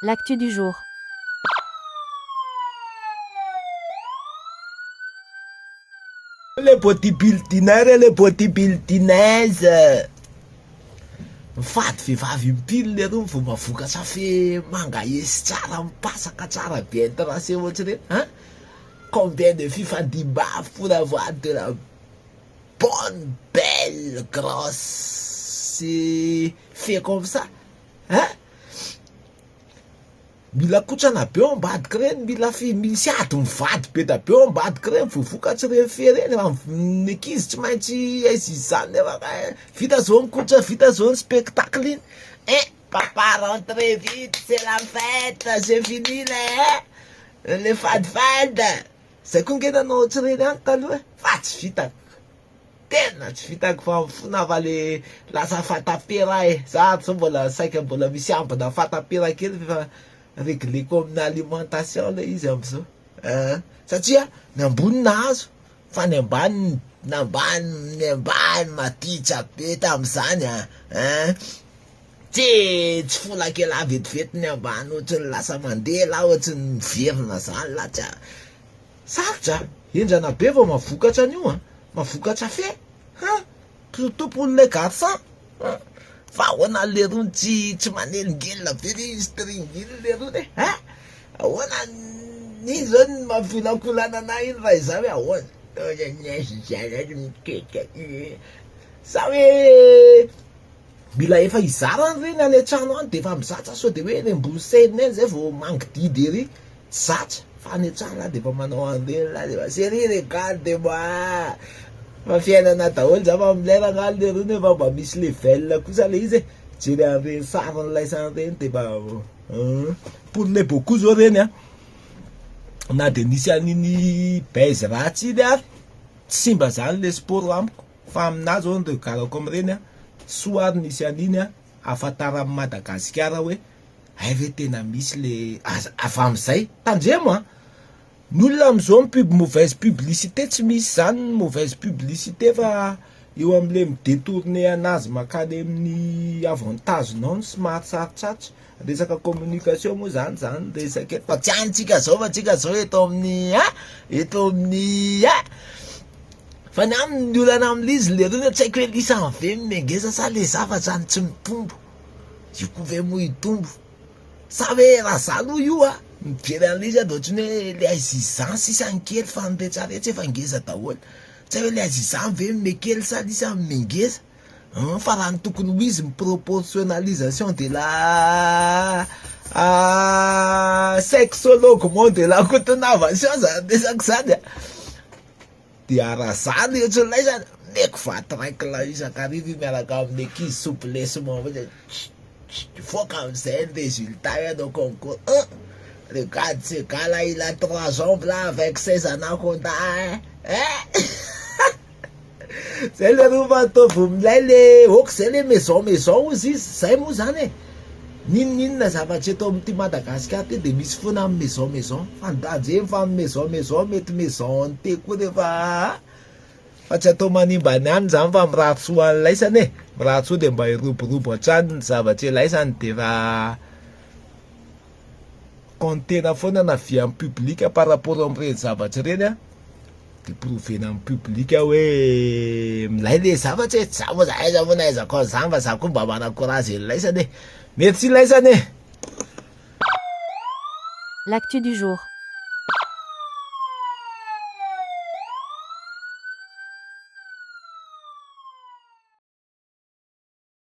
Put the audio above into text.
L'actu du jour. Les bodybuildineurs et les bodybuildineuses. Mifady vehivavy impiry leroa vao mahavokatra fe mangahesy tsara mipasaka tsara bien tracé ohatr'ireny hein? Combien de fifadiam-bavy pour avoir de la bonne belle grosse fe comme ça hein? Mila kotrana be ao ambadika ireny, mila fi- misy ady mivady be da be ao ambadika ireny vao vokatry ireny fe ireny, raha ny ankizy tsy maintsy aiza izany nefa vita zao ny kotra, vita zao ny spectacle iny, eh papa rentrez vite c'est la fête, c'est fini le eh, le fadifady, zay koa nge nanao ohatr'ireny ihany taloha e, fa tsy vitako. Tena tsy vitako fa mifona fa le lasa fatapera e, za ato zao mbola saika mbola misy ambina fatapera kely fa efa regleko amin'ny alimentation le izy amzao eh, satria ny ambony nahazo fa ny ambany ny ambany ny ambany maditra be tamzany a eh, tsy tsy folak'elah vetivety ny ambany ohatry ny lasa mandeha lah ohatry ny miverina zany lah tsy Sarotra a! Henjana be vao mahavokatra an'io an! Mahavokatra fe han! Surtout pour les garçons han! Fa ahoana lerony tsy tsy manelingelina be ve iny string iny lerony e han! Ahoana iny zao ny mampiolakolana anah iny raha izaho hoe ahoana? Sa hoe Mila efa hizara an'ireny any an-trano any dia efa mizatra sao dia hoe eny ambony scène eny zay vao mangididy ery, tsy zatra fa any an-trano lah dia efa manao an'ireny lah dia efa chérie regarde moi fa fiainana daholo zany fa milay rangahy leroa nefa mba misy level kosa le izy e, mijery an'ireny sarin'ilay sary ireny dia mba pour les beaucoup zao ireny an, na dia nisy an'iny buzz ratsy iny ary tsy simba zany le sport amiko. Fa aminà zao ny regard-ko amin'ireny an, soa ary nisy an'iny an, ahafantaran'i Madagasikara hoe hay ve tena misy le aza avy amin'izay, tandremo an, ny olona amin'izao mi-pub mauvaise publicité, tsy misy zany ny mauvaise publicité fa eo amin'le mi-detourner anazy mankany amin'ny avantage-nao no somary sarotsarotra, resaka communication moa zany zany resaka eto fa tsy any tsika zao fa tsika zao eto amin'ny an, eto amin'ny an. Fa ny aminy ny olana amin'ilay izy lerony tsy haiko hoe lisany ve no mihangeza sa le zavatra no tsy mitombo, io koa ve moa hitombo sa hoe raha za aloha io a mijery an'ilay izy aho de ohatran'ny hoe le azizan sisa ny kely fa ny retraretra efa ngeza daholo, tsy hay hoe le azizan ve no mihakely sa lisany no mihangeza, hum fa raha ny tokony ho izy ny proportionnalisation de la sexologuement de la cotonavation zany resaka zany a. Dia raha za no ohatran'ilay zany, omeko vato iray kilao isan-kariva io miaraka amin'ny ankizy souplessement fotsiny, hivoaka amin'izay ny résultat eo hanao concours, un regarde ce gars là il a trois jambes là avec ses anacondas hein, hein Zay leroa fa ataovy milay le ok zay le maison maison ozy izy, zay moa zany e. N'inon'inona zavatra eto amin'ity Madagascar ity dia misy foana amin'ny maison maison fa ny danger fa amin'ny maison maison mety maison hantée koa rehefa fa tsy atao manimba ny any zany fa mirary soa an'laisany e, mirary soa dia mba hiroborobo hatrany ny zavatra ilaisany dia efa compter-na foana na vie en public par rapport amin'ireny zavatra ireny an. De prouver-na amin'ny public hoe milay le zavatra e, za moa aiza moa nahaizako an'izany fa za koa mba manan-courage ilaisany e, merci laisany e. L'actu du jour.